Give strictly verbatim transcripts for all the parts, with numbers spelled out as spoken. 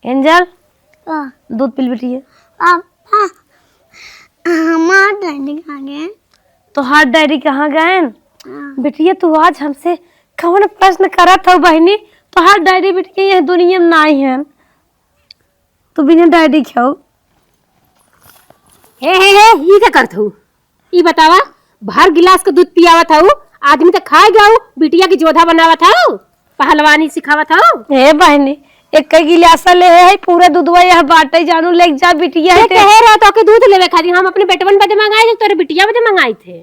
एंजल, का? दूध पी ले बिटिया। पापा, हमार डैडी कहाँ गए? तोहार डैडी कहाँ गए? हाँ। बिटिया, तू आज हमसे कौन प्रश्न करत हऊ बहिनी? तोहार डैडी बिटिया यह दुनिया में नाई है। तू बिना डैडी खाऊ। हे, हे, हे, ई का करत हऊ? ई बतावा, भर गिलास के दूध पियावत हऊ, आदमी त खाए गऊ, बिटिया के जोधा बनावत हऊ, पहलवानी सिखावत हऊ। ए बहिनी, एक गिलास ले है, पूरा दूधवा यह बाटे, जानू लेके जा बिटिया के है ते। कहे रहा तो के दूध लेवे खातिर हम अपने बेटवन बदे मंगाए थे, तोरे बिटिया बदे मंगाए थे।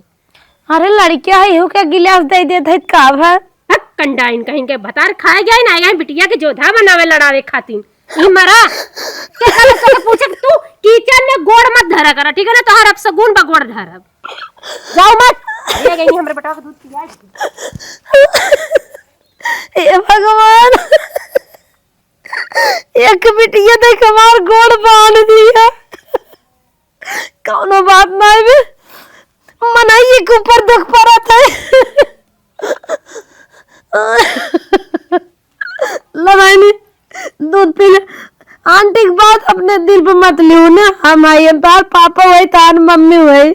अरे लड़किया है, इहू के गिलास दे देत है, का भर? हक, कंडाइन कहीं के, भतार खाए गए ना, यहाँ बिटिया के जोधा बनावे लड़ावे खातिर। ई मरा, के कहले तोके पूछे कि तू किचन में गोड़ मत धरा करा, ठीक है ना? तोहार अपसगुन बा गोड़ धरब। जाओ मत। ले गई हमरे बेटा के दूध पिया। हे भगवान, एक बिटिया देख हमार गोड़ बांध दिया। कौनो बात नाई बे, मनइये के ऊपर दुख पड़त है। ला बहिनी, दूध पी ले। आंटी के बात अपने दिल पे मत लियो ना, हम आई, हम तार पापा हुए, तार मम्मी हुए।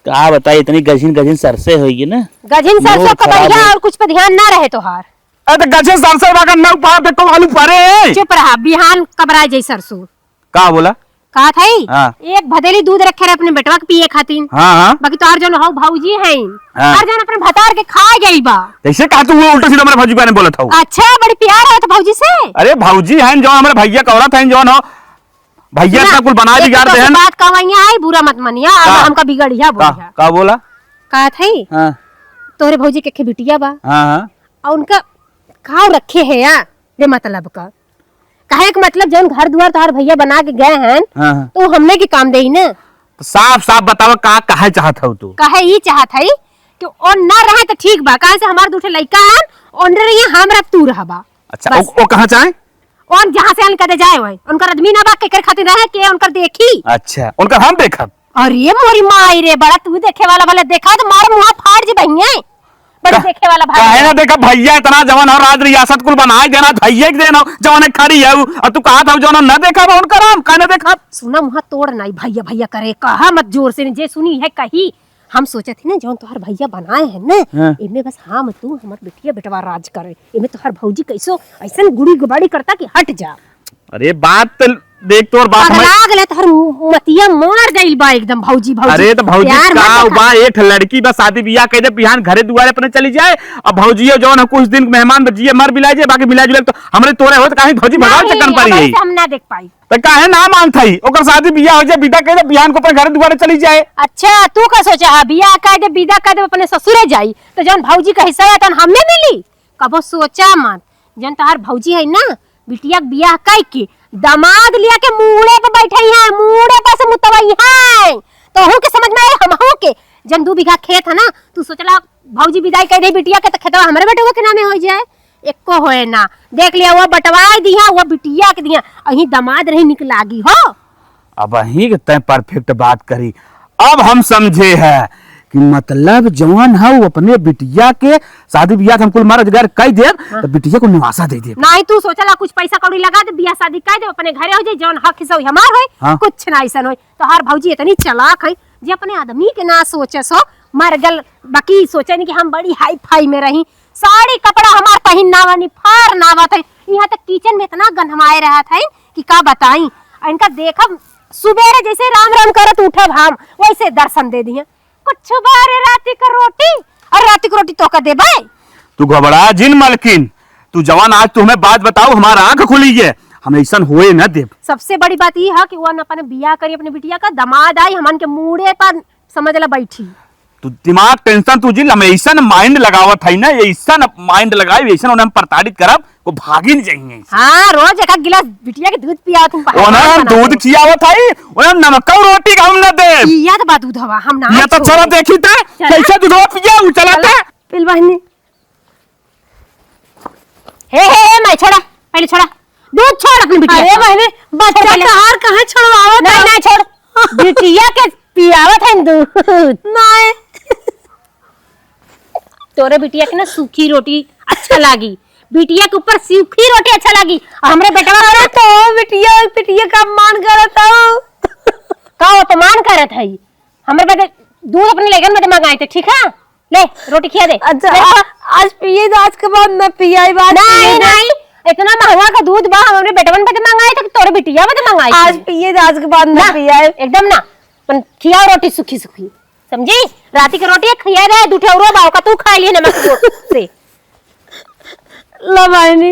का बताई, इतनी गझिन गझिन सरसे होइगी ना। गझिन सरसों मोर का खराब बढ़िया हो। और कुछ पे ध्यान ना रहे तोहार। अरे तो गझिन सरसे बा का नौ पाँच पे को आलू परे। चुप रहा, बिहान कबरा जाई सरसों। का बोला? का था ई? हाँ। एक भदेली दूध रखे रहे अपने बेटवा के पिए खातिर। हाँ, हाँ। बाकी तोहार जौन हौ भौजी है, हाँ। और जौन अपने भतार के खा गई बा। कैसे कहा तू वो उल्टा सीधा हमारे भौजी के बारे में बोलत हौ? अच्छा, बड़ी प्यार है तो भौजी से। अरे भौजी है जौन हमारे भैया कौरत है जौन हौ भैया सुना, इतना कुल बना एक बिगाड़ तो दे हन। बात कहवइया आई, बुरा मत मनिया, अब का? हमका बिगड़िया का? बोलिया। का बोला? का थई? हाँ। तोहरे भौजी के एक ठे बिटिया बा। हाँ, हाँ। और उनका खाव रखे है या बेमतलब का? काहे के मतलब जौन घर दुआर तोहार भैया बना के गए हैं, हाँ, हाँ। तो हमने के काम देई ना। तो साफ साफ बतावा का कहे चाहत हौ तू? कहे ई चाहत है कि ओ ना रहे तो ठीक बा, काहे से हमार दू ठे लइका हैं, ओनरे रहिए, हमरा तू रहबा। अच्छा, बस। ओ, ओ कहाँ चाहे? ओन जहाँ से आन कदे जाए होए, उनकर आदमी ना बा, केकर खातिर रहे, के उनकर देखी? अच्छा, उनकर हम देखब? अरे मोरी माई रे, बड़ा तू देखे वाला, भले देखा तो मार मुँहा फाड़ जी बहिए। बड़ी का-, देखे वाला भाई काहे है। ना देखा भैया इतना जवन हो, राज रियासत कुल बनाए देना, भैया के देना, जवन है खड़ी है उ, और तू कहा था जवन ना देखा बा उनकर हम, काहे ना देखा? सुना मुँहा तोड़ नाई भैया भैया करे, कहा मत जोर से, जे सुनी है कही। हम सोचत ही ना, जौन तोहार भैया बनाए हैं ना, हाँ। एमे बस हम, तू, हमर बिटिया बेटवा राज करे। एमे तोहार भौजी कैसो ऐसन गुड़ी गुबाड़ी करता कि हट जा। अरे बात तो देख, तोर बात हमर पगला गेले, तोहर मतिया मार जाइल बा एकदम भौजी, भौजी। अरे तो भौजी प्यार मत का देखा। बा, एक लड़की बा, शादी बियाह कह दे, बिहान घरे दुआरे अपने चली जाए। अब भौजी जौन है कुछ दिन मेहमान बा, जिए मर बिलाए जाए, बाकी मिला जुला तो हमरे तोरे होत काहे भौजी भगावे नहीं, चक्कर पड़ी है। ऐसे हम ना देख पाई। तो काहे ना मानत हई? ओकर शादी बियाह हो जाए, विदा कर दे, बिहान को अपने घर दुआरे चली जाए। अच्छा, तू का सोचा है? बियाह कर दे, विदा कर दे, अपने ससुरे जाई, तो जौन भौजी का हिस्सा है, तौन हमें मिली? कबो सोचा मत। जौन तोहार भौजी है ना, बिटिया के बियाह कई के दामाद लिया के मूड़े पे बैठई है, मूड़े पे से मुतवई है। तोहू के समझ में आए, हमहू के। जौन दू बीघा खेत है ना, तू सोचला भौजी विदाई कर दे बिटिया के, तो खेतवा हमरे बेटवा के नामे हो जाए। एको होए ना। देख लिया, वो बंटवाए दिया, वो बिटिया के दिया। अहीं दामाद रही निक लागी हो। अब अहीं के तय perfect बात करी। अब हम समझे है कि मतलब जवन है वो अपने बिटिया के शादी बियाह के हम कुल मारा जुगाड़ कई देब, हाँ। तो बिटिया को निवासा दे देब। नहीं, तू सोचला कुछ पैसा कौड़ी लगा दे, बियाह शादी कर दे, अपने घरे हो जाए, जवन हक हिस्सा होई हमार होई, हाँ। कुछ ना ऐसन होई। तोहार भौजी इतनी चालाक है, जे अपने आदमी के ना सोचस हो, मर गल, बाकी सोचे नहीं कि हम बड़ी हाई फाई में रही। साड़ी कपड़ा हमार पहिन ना बनी, फार ना आवत है। यहाँ तक किचन में इतना गंधमाए रहत है कि का बताई। इनका देखब, सुबेरे जैसे राम राम करत उठब हम, वैसे दर्शन दे दिए। कुछ बारे राती का रोटी, और राती की रोटी तोका देबे। तू घबरा जिन मलकिन, तू जवान, आज तू हमें बात बताओ, हमारा आंख खुली है, हम ऐसन होए न देब। सबसे बड़ी बात ई है कि वो न अपने बियाह करी, अपने बिटिया का दामाद आई, हमन के मूड़े पर समझ ला बैठी। तू दिमाग tension तू जिन, हम ऐसन mind लगावत है ना, ऐसन mind लगाए, ऐसन उन्हें हम प्रताड़ित करब, वो भागिन जाइए। हाँ, रोज एक आध गिलास बिटिया के दूध पियावत हूँ, ओनन पहाड़ दूध बनाते। खियावत है, ओनन नमक रोटी का हम न देब। पिया तो बा दूध हवा, हम ना ये तो छोड़। छोरा देखी थे, चला। कैसे दूध पिया, वो चला चला। था। पिल बहिनी। हे, हे, हे, माई, छोड़ा, पहले छोड़ा। दूध छोड़ अपनी बिटिया अरे का। बहिनी, बच्चा छोड़ पहले। तहार काहे छोड़वावत नहीं, है? नहीं, छोड़। बिटिया के पियावत है दूध। नहीं। तोरे बिटिया के ना सूखी रोटी अच्छा लागी, बिटिया के ऊपर सूखी रोटी अच्छा लागी। और हमरे बेटवा अरे तो बिटिया, बिटिया का अपमान करत हो। का अपमान करत है? हमरे बदे दूध अपने लइकन बदे मंगाए थे, ठीक है? ले, रोटी खिया दे। अच्छा, ले। आ-, आज पिए तो आज के बाद न पियाई, बात नहीं, नहीं, इतना महंगा का दूध बा, हमरे बेटवन बदे मंगाए थे, तोरे बिटिया बदे मंगाए आज थे। पिए तो आज के बाद न ना, पियाई। एकदम ना। अपन खियाओ रोटी सूखी सूखी, समझी? राती के रोटी खिया दे, दू ठे औरो बा, ओका तू खा लिए नमक से। ला बहिनी,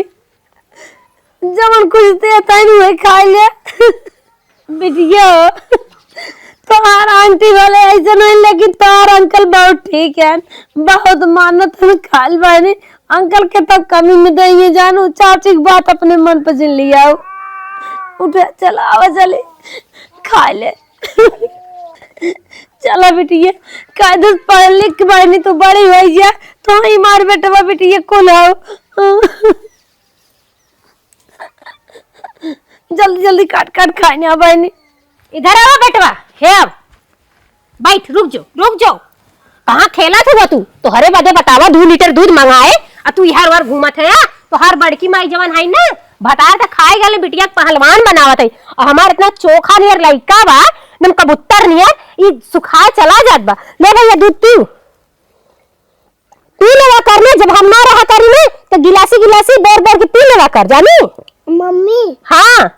जवन कुछ देत हइन उहे खाइ ले। बिटिया, तोहार आंटी भले ऐसे नहीं, लेकिन तोहार अंकल बहुत ठीक है, बहुत मानत हन। खाइ ले बहिनी, अंकल के तब कमी में देइए जानू, चाची के बात अपने मन पर जिन लियाओ। उठे, चला, आवा चली, खाइ ले। चला बिटिया, कायदे से पढ़ लिख के बहिनी तू बड़ी होइ जा, तो ही मार बेटवा बिटिया कुल हो। जल्दी जल्दी काट काट खाए ना बहिनी। इधर आवा बेटवा, हे आव। बैठ, रुक जो, रुक जो। कहाँ खेलत हुआ तू? तोहरे बदे बतावा, दू लीटर दूध मंगाए, आ तू इहर उहर घूमत है, आ? तोहार बड़की माई जवन है ना, भतार त खाए गले, बिटिया के पहलवान बनावत है। आ हमार इतना चोखा नियर लइका बा, एकदम कबूतर नियर, ई सुखाए चला जात बा। ले भैया, दूध पीऊ। पी लेवा कर ना, जब हम ना रहा करी ना, तो गिलासी गिलासी बोर बोर के पी लेवा कर, जानी? मम्मी। हाँ।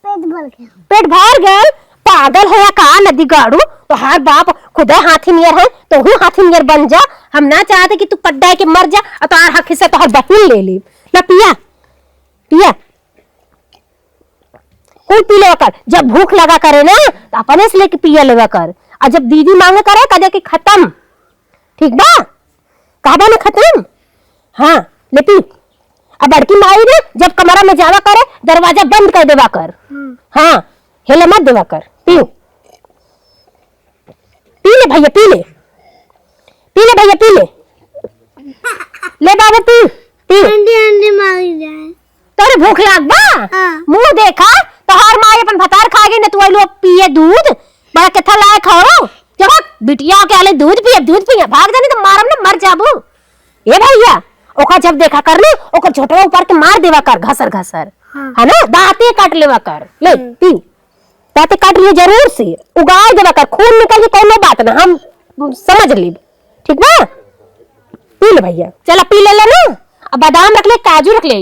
पेट भर गया। पेट भर गया? पागल है या का नदी गाड़ू? तोहार बाप खुदे हाथी नियर है, तोहू हाथी नियर बन जा। हम ना चाहते कि तू पड्डा के मर जा और तोहार हक हिस्सा तोहार बहिन ले ले। ना पिया, पिया। कुल पी लेवा कर। जब भूख लगा करे ना, तो अपने से लेके पिया लेवा कर। और जब दीदी मांगे करे, कह दे कि खत्म। ठीक बा? कहबा ना खत्म? हाँ, ले पी। अब बड़की माई ना, जब कमरा में जावा करे, दरवाजा बंद कर देवा कर। हम्म। हाँ, हेले मत देवा कर। पी। पी ले भैया, पी ले। पी ले भैया, पी ले। ले बाबू, पी, पी। ठंडी ठंडी मारी जाए। तोरे भूख लाग बा? हाँ। मुंह देखा, तोहार माई अपन भतार खा गई ना, तू आइलू अब पिए दूध। बड़ा केथा लायक हो। देखो, बिटिया के आले दूध पिए, दूध पिए, भाग जानी तो मारम ना, मर जाबू। ए भैया, ओका जब देखा कर ना, ओकर झोटवा ऊपर के मार देवा कर, घसर घसर। हाँ। है ना, दांते काट लेवा कर। ले, हम्म। पी। दांते काट लियो जरूर से, उगाए देवा कर, खून निकल के कौनो बात ना, हम समझ लेब। ठीक बा? पी ले भैया, चला पी ले, ले ना। अब बादाम रख ले, काजू रख ले,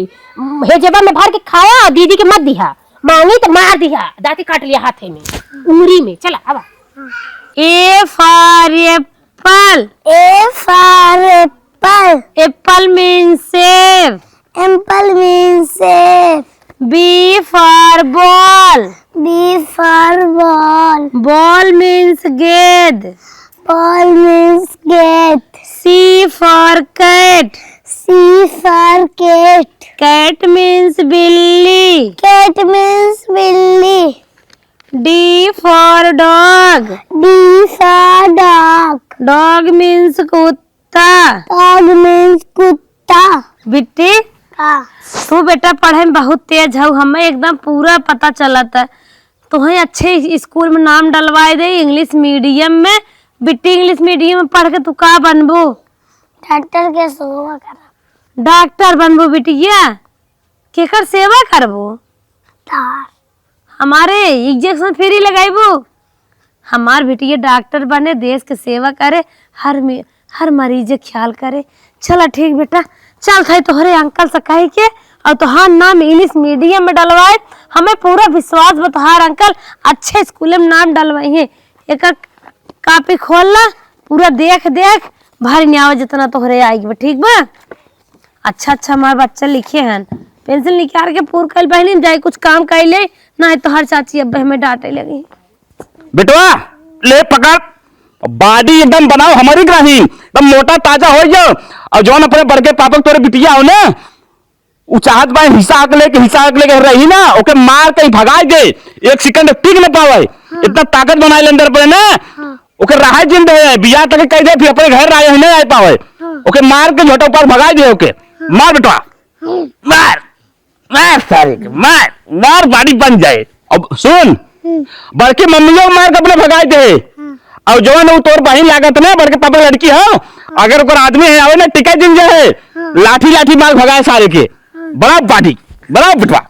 हे जेबा में भर के खाया और दीदी के मत दिहा, मांगी तो मार दिहा, दांते काट लिया हाथे में, उंगली में। चला अब। A for apple. A for apple. Apple means save. Apple means save. B for ball. B for ball. Ball means गेंद. Ball means गेंद. C for cat. C for cat. Cat means बिल्ली. Cat means बिल्ली. D for dog. D for dog. Dog means कुत्ता. कुत्ता। Dog means कुत्ता। बिट्टी, का? तू बेटा पढ़े में बहुत तेज हऊ, हमें एकदम पूरा पता चलत है। तोहें अच्छे स्कूल में नाम डलवाए दे, English medium में। बिट्टी, English medium में पढ़ के तू का बनबू? डॉक्टर के सेवा करब। डॉक्टर बनबू बिटिया? केकर सेवा करबू? तोहार। हमारे injection free लगाइबू? हमार बिटिया डॉक्टर बने, देश के सेवा करे, हर मी-, हर मरीज के ख्याल करे। चला ठीक बेटा, चल थाई तोहरे अंकल से कह के और तोहार नाम English medium में डलवाए। हमें पूरा विश्वास बा तोहार अंकल अच्छे स्कूल में नाम डलवाई है। एक कॉपी खोल ला, पूरा देख देख, भर न्याव जितना तोहरे आएगी बा, ठीक बा? अच्छा, अच्छा, हमार बच्चा लिखे हन। पेंसिल निकाल के पूर कइल बहिनी, हम जाई कुछ काम कइ ले, नाहीं तो हर चाची अब हमें डांटे लगी। बेटवा, ले पकड़, body एकदम बनाओ हमारी ग्राही, एकदम मोटा ताजा होइ जाओ। और जौन अपने बड़के पापा के तोरे बिटिया हो ना, उ चाहत बा हिस्सा हक लेके, हिस्सा हक लेके रही ना, ओके मार के ही भगाई दे, एक second टिक न पावे। हाँ। इतना ताकत बनाए ले अंदर पर ना, हाँ। ओके रहाई जिन दे, बियाह तक कह दे, फिर अपने घर आए ही नहीं आ पावे। हाँ। ओके मार के झोटा ऊपर भगाई दे ओके। हाँ। मार बेटा। हाँ। मार। मार सारे के, मार। मार body बन जाए। अब सुन, हम्म। बड़की मम्मियों को मार के अपने भगाई दे। हाँ। और जवन उ तोर बहिन लागत ना, बड़के पापा लड़की हो, अगर ओकर आदमी है, आवे ना, टिका जिन जे है, हाँ। लाठी, लाठी मार भगाए सारे के। हाँ। बड़ा body, बड़ा बेटवा,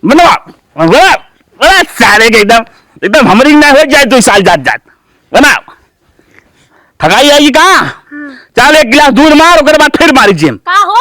बनवा, बड़ा, बड़ा सारे के एकदम, एकदम हमरी ना हो जाए, तू साल जात जात, बना। थकाई आएगी का? हाँ। चल, एक गिलास दूध मार, ओकर बाद फिर मारी जिम। का हो?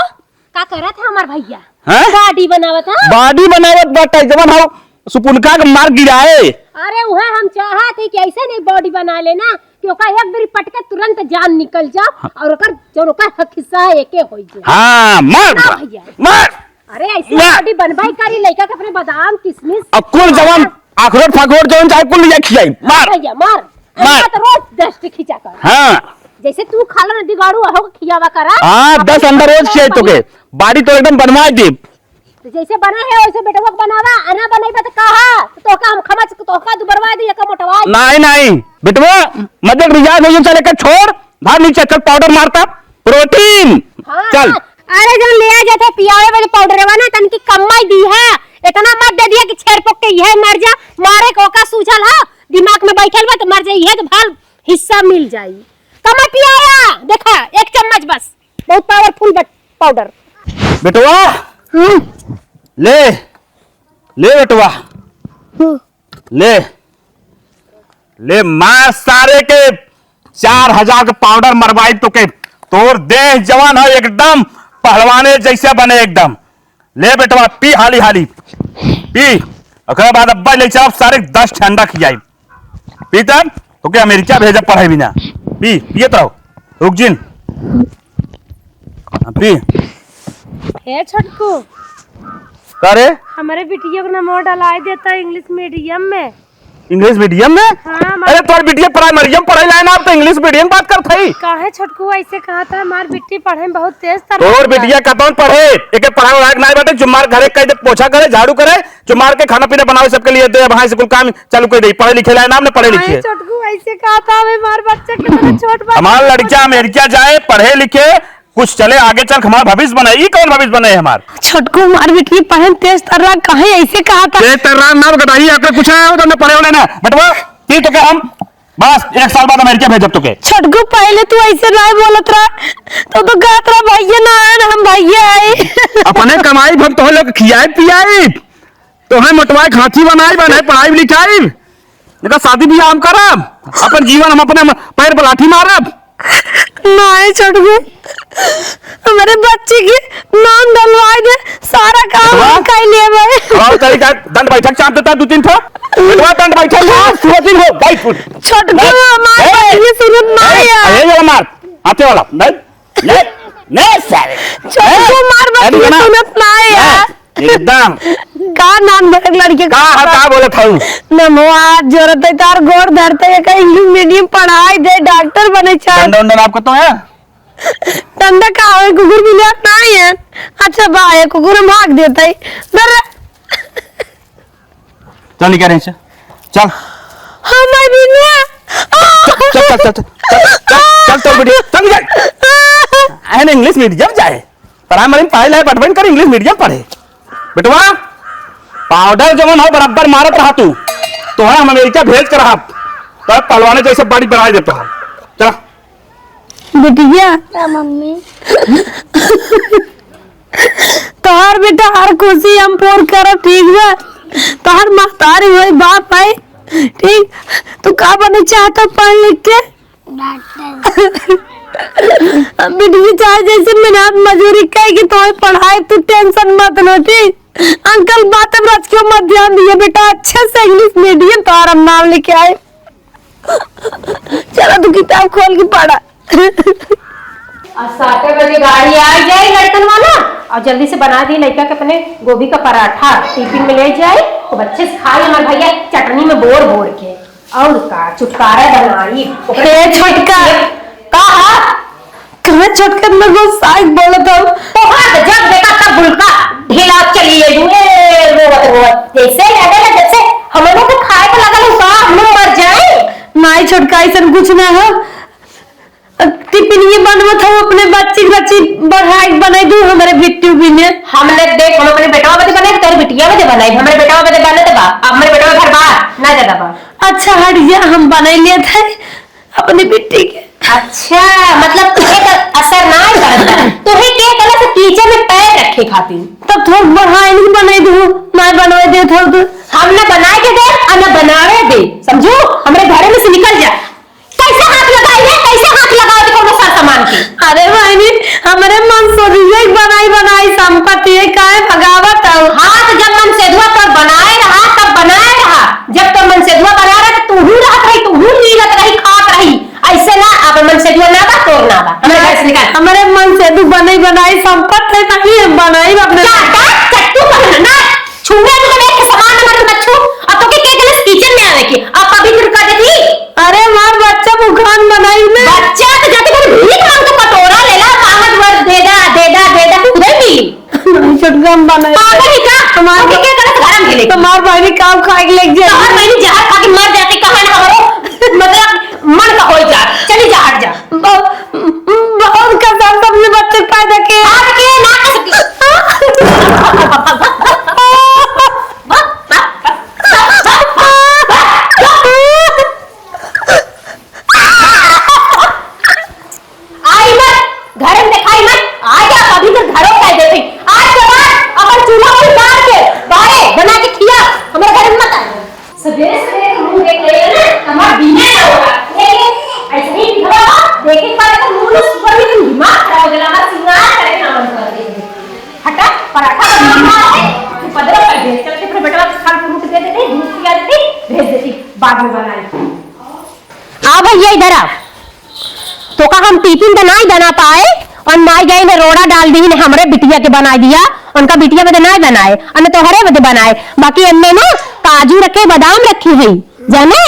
का करत है हमार भैया? हैं? Body बनावत है? Body बनावत बाटे, जवन हो सुपुनका के मार गिराए। अरे उहे हम चाहत है कि ऐसे नहीं body बना लेना कि ओका एक बेरी पटके तुरंत जान निकल जाओ। हाँ। और ओकर जौन ओकर हक हिस्सा है एके होई जाए। हाँ, मार, ना भैया। मार। अरे ऐसे ना। Body बनबाई करी, लइका के अपने बादाम किशमिश। अब कुल जवन अखरोट फखरोट जवन चाहे कुल लिया खियाई। मार। भैया मार। मार। तो रोज dust खींचा कर। हाँ। जैसे तू खाला ना दिगाड़ू, अहो खियावा करा। हाँ, अपने दस अंडा रोज खियाई तोके। Body तो एकदम बनवा दे। तो जैसे बना है वैसे बेटवा के बनावा, अना बनइबा तो कहा, तो तोहका हम खमच, तोहका दुबरवा दी, एका मोटवा दी। नहीं, नहीं, बेटवा, मत देख, रियाज हो, चल एका छोड़, भाग नीचे, चल powder मारता, protein, हाँ, चल। हाँ। अरे जौन ले आ जाते पियावे वाले powder वा ना, तनकी कम्मा ही दी है, इतना मत दे दिया कि छेर पोक के यह मर जा, मारे को का सूझल है, दिमाग में बैठल बा तो मर जाई, यह तो भल हिस्सा मिल जाई। कम्मा पियाया, देखा, एक चम्मच बस, बहुत powerful बट-, powder। बेटवा, हम्म। ले, ले बेटवा, हम्म। ले, ले मार सारे के, चार हजार के powder मरवाई तोके। तोर देह जवान है एकदम, पहलवाने जैसे बने एकदम। ले बेटवा, पी हाली हाली, पी। ओकरे बाद अब्बा ले चल, सारे दस ठे अंडा खियाई। पी तब तोके अमेरिका भेजब पढ़े बिना। पी, पियत रहो, रुक जिन। हाँ, पी। हे छोटकू, का रे? हमरे बिटिया के नमवा डलाए देता English medium में। English medium में? हाँ, अरे, तोर बिटिया primary में पढ़े लाए ना, अब तो English medium बात करत हई। काहे छोटकू ऐसे कहत है? हमार बिट्टी पढ़े में बहुत तेज तर्राक तोर बा। बिटिया कतौन पढ़े, एके पढ़ावे लायक नाई बाटे। जुम्मार घरे कह दे, पोछा करे, झाड़ू करे, जुम्मार के खाना पीना बनावे, सबके लिए दे। अब हाँ, स्कूल काम चालू कर दे, पढ़े लिखे लाए नाम ने पढ़े काहे लिखे। छोटकू ऐसे कहत है? हमार बच्चा कितना छोट बा, हमार लड़का अमेरिका जाए, पढ़े लिखे, कुछ चले आगे चल के हमार भविष्य बने। ई कौन भविष्य बने हमार? छोटकू, हमार बिटिया पढ़े में तेज तर्राक, काहे ऐसे कहत है? तेज तर्राक ना, गदही आकर कुछ है, तो ना पढ़े वाले ना। बेटवा, फिर तो क्या हम बस एक साल बाद अमेरिका भेजब तोके। छोटकू, पहले तू ऐसे ना बोलत रहा, तो, तो कहत रहा, "भैया ना आए ना, हम भैया आए।" अपने कमाई हम तोहे लोग खियाई पियाई, तोहे मोटवाई खांची बनाई, बनाई पढ़ाई लिखाई, देखा शादी बियाह हम करब, अपन जीवन हम अपने म-, पैर पर लाठी मारब। नहीं छोटकू, हमरे बच्ची के नाम डलवाए दे, सारा काम बेटवा, हम कर लेबे। और तेरी का दंड बैठक चाप देता दो तीन ठो। बेटवा दंड बैठक ना, सुबह दिन हो, बैठ उठ। छोटकू, बैठ। हमार ए, बात ये सुनत ना ए, है यार। ए, ये वाला मार, हाथे वाला, नहीं, नहीं, नहीं सारे। छोटकू, ए, हमार बात अरे ये ना, सुनत ना है ना, यार। एकदम। का नाम धरे लड़के का का? हाँ, का बोलत हूँ? नमो हाथ जोड़त है, तार गोड़ धरते है, कहीं English medium पढ़ाई दे, डॉक्टर बने चाहे। डंडा उंडा आपको तो है? डंडा का होए, कुकुर बिलार नहीं है। अच्छा बा, ये कुकुर हम भाग देते है। डर चल निकल रहे हैं, चल। चल। हाँ, मैं भी ना। चल, चल, चल, चल, चल, चल, चल, चल, बेटी, चल निकल। अरे ना, English medium जाए। पढ़ाई मरीम पढ़ाई लाए, बटवन कर English medium पढ़े। बेटवा, powder जवन हो बराबर मारत रहा तू। तोहरा हम अमेरिका भेज कर रहा। तो पहलवाने जैसे body बनाए देता है। चला। बिटिया। का मम्मी? तोहार बेटा हर खुशी हम पूर करब, ठीक बा? तोहार महतारी होई, बाप है, ठीक? तू का बने चाहत हो पढ़ लिख के? डॉक्टर। अब बिटिया चाहे जैसे मेहनत मजूरी कई के तोहे पढ़ाई, तू tension मत लो, ठीक? अंकल बात अब रच के मत ध्यान दिए बेटा, अच्छे से English medium तोहार हम नाम लेके आए। चला तू किताब खोल के पढ़ा। और सात बजे गाड़ी आ जाए लड़कन वाला, और जल्दी से बना दी लड़का के अपने गोभी का पराठा, टिफिन में ले जाए, तो अच्छे से खाए हमारे भैया चटनी में बोर बोर के। और का छुटकारा बनाई। हे छोटका। का हा? कहाँ छोटका में वो साइड बोलत हो? तोहरा के जब देखा तब बुलका ढीला चली ले लू। ए, रोवत रोवत। जैसे लगे ना जैसे हम लोग को खाए को लगल हो, तो हम लोग मर जाए। नाई छोटका, ऐसन कुछ ना हो। टिफिन ये बनवत हो अपने बच्ची के, बच्ची बढ़ाई बनाई दू हमारे बिट्टू भी ने। हमने देख, हम अपने बेटवा बदे बनाई, तोर बिटिया बदे बनाई, हमारे बेटवा बदे बने तो बा, अब हमारे बेटवा घर बा, ना ज्यादा बा। अच्छा हट जा, हम बनाई लेत है। अपनी बिट्टी के। अच्छा, मतलब तुहे का असर ना करता। तुहे के कहला से कीचड़ में पैर रखे खातिर। तब थोड़ बढ़ाई नहीं बनाई दू, ना बनवाई देत हो तो। हम ना बनाए के दे, और ना बनावे दे, समझू? हमरे घरे में से निकल जा। कैसे हाथ लगाई है, कैसे हाथ लगाओ थे कोनो सर सामान के? अरे बहिनी, हमरे मनसेधुआ के बनाई बनाई संपत्ति है, काहे भगावत हो? हाँ, तो जब मनसेधुआ तोर बनाए रहा, तब बनाए रहा। जब तोर मनसेधुआ बनाए रहा, तो तू हूँ रहत रही, तू हूँ मिलत रही, खात रही। ऐसे ना, अब मनसेधुआ ना बा, तोर ना बा। हमरे घर से निकाल। हमरे मनसेधु बनाई बनाई संपत्ति है, तभी हम बनाई अपने। जा, जा, जा, तू पहले ना। छुए के तो देख के सामान नंबर मत छू। अब तो के, के गलस किचन में आवे के, अब पवित्र कर देती। अरे मार बच्चा को खान बनाई ने। बच्चा तो जाते कर भीख मांग तो कटोरा ले ला, मांगत वर दे दा, दे दा, दे दा, खुदे मिली। नहीं, छोटका हम बनाई। पागल है का? हमार तो के, के गलस घर में ले। हमार बहनी काम खा के लेके जाए। हमार बहनी जहर खा के मर जाती, कहाँ ना हमारो, मतलब, मन का हो जा। चली जा, हट जा। ब-, बहुत कसम से अपने बच्चे को पैदा किया। आपके ना कसम। आई मत, घर में दिखाई मत। आ जा, अभी तो घरों का देते। आज के बाद अपन चूल्हा उतार के बारे बना के खिया, हमारे घर में मत आ। सवेरे सवेरे के मुंह देख लेगा ना, हमार बिना ना होगा। देखे, ऐसे ही दिखवा, देखे के बाद तो मुंह में सुबह में तुम दिमाग खराब हो जाला, हमार सिंगार करे ना मन कर दे। हटा, पराठा बना है, तू पदरा कर दे। चल के अपने बेटवा के फल फ्रूट दे देते, दूध पिया देते, भेज देती, बाद में बनाई। आ भैया, इधर आ। तोका हम टिफिन तो नाई बना पाए, और माई गई ने रोड़ा डाल दी ने, हमरे बिटिया के बनाई दिया, उनका बिटिया बदे नाई बनाए, अने तोहरे बदे बनाए। बाकी एमे ना काजू रखे, बादाम रखी है, जाना,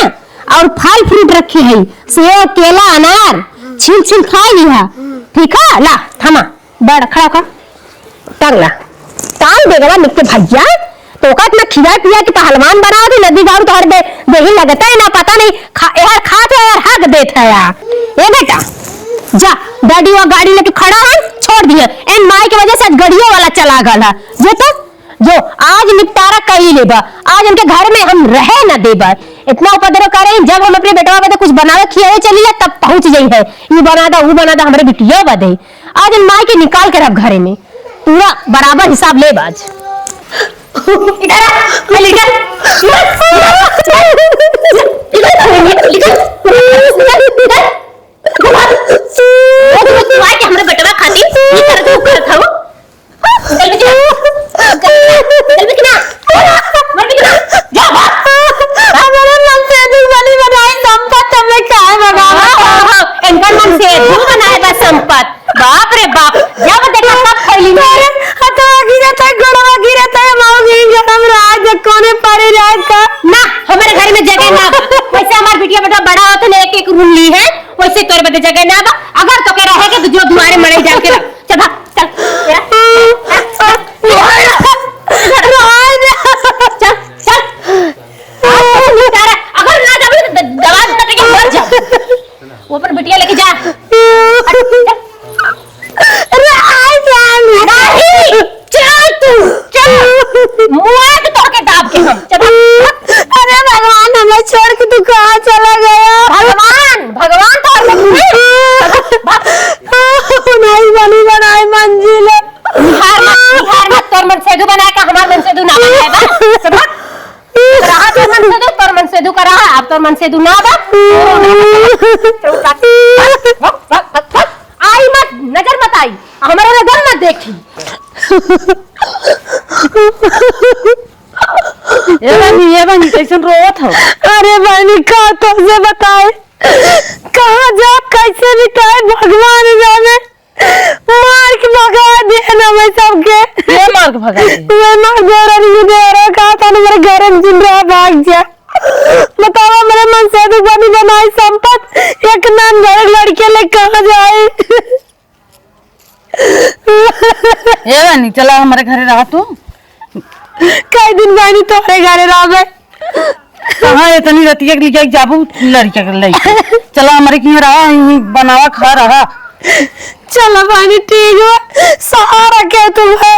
और फल फ्रूट रखी है, सेब, केला, अनार, छील छील खाई लिहा, ठीक है? ला, थमा। बड़ खड़ा होकर टांग ला। टांग दे गवा निक के भैया, तोका इतना खिया पिया के पहलवान बनावत है, नदी गारू तोहर दे, देही लगता है ना, पता नहीं, खा, यार खात है, यार हक देत है यार। ए बेटा, जा, डैडी वो गाड़ी लेके खड़ा है, छोड़ दिया। एन माई के वजह से आज गड़ियों वाला चला गल है। जो तो, जो, आज निपटारा कई लेबा, आज इनके घर में हम रहे ना देबा। इतना उपद्रव करे, जब हम अपने बेटवा बदे कुछ बनावे खियावे चली जा, तब पहुंच जाई है, यू बना दा, वो बना दा, हमरे बिटिया बदे। आज इन माई के निकाल के रख घरे में, पूरा बराबर हिसाब लेब आज। इधर आ, चल इधर। इधर, इधर, इधर। वो तो तू आके हमरे बेटवा खातिर ई तरह तू करत हऊ। चल बेटा। चल बेटा। मर बेटा। जा भाग। हमारे मन से दुश्मनी बनाए, संपत हमें काहे भगावा? हाँ, हाँ, हाँ, इनकर मन से तू बनाए बा संपत। बाप रे बाप, जब देखा तब फैली में। अरे, हथवा गिरत है, गोड़वा गिरत है, माऊ गिरी गरम रहा, जब कोने पड़े रहा का। ना, हमारे घर में जगह ना बा। वैसे हमार बिटिया बेटा बड़ा होते ना, एक एक रूम ली है, वैसे तोर बदे जगह ना बा। अगर तो के रहे के तो जो दुआरे मड़ई डाल के रह। चल भाग, चल। चल, चल। अगर ना जाबे तो द-, दबा दबा के मर जा। वो अपन बिटिया लेके जा। अरे, आ जा। नहीं, चल तू, चल। मुआ के तोड़ के दाब के हम। चल, भाग। अरे भगवान, हमें छोड़ के तू कहाँ चला गया? भगवान, भगवान तो हम लोग हैं। भाग। नहीं बनी बनाई मंजिल। बिहार में, बिहार में तोर मनसेदू बनाए का, हमार मनसेदू ना बनाए बा। चल, भाग। रहा तोर मनसेदू, तोर मनसेदू का रहा, अब तोर मनसेदू ना बा। भाग, भाग, भाग, भाग। आई मत, नजर मत आई, हमारा नजर मत देखी। ए बहनी, ए बहनी, कैसन रोवत हो? अरे बहनी, का तुमसे बताए, कहाँ जाब, कैसे बिताए, भगवान जाने। मार के भगा दिए ना मैं सबके। ये मार के भगा दिए? मैं मार दे रही हूँ, दे रहा, कहा था ना मेरे घर में जिन रहा, भाग जा। बतावा, मेरे मनसेदू बनी बनाई संपत, एक नाम घर लड़के ले कहाँ जाए? ए रानी, चला हमारे घरे रहा तू। कई दिन बहनी तोहरे घरे रहबे। कहाँ इतनी रतिया के लेके जाबू लड़किया के लेके? चला हमारे किहाँ रहा, यहीं बनावा खा रहा। चला बहनी, ठीक बा, सहारा के तू है।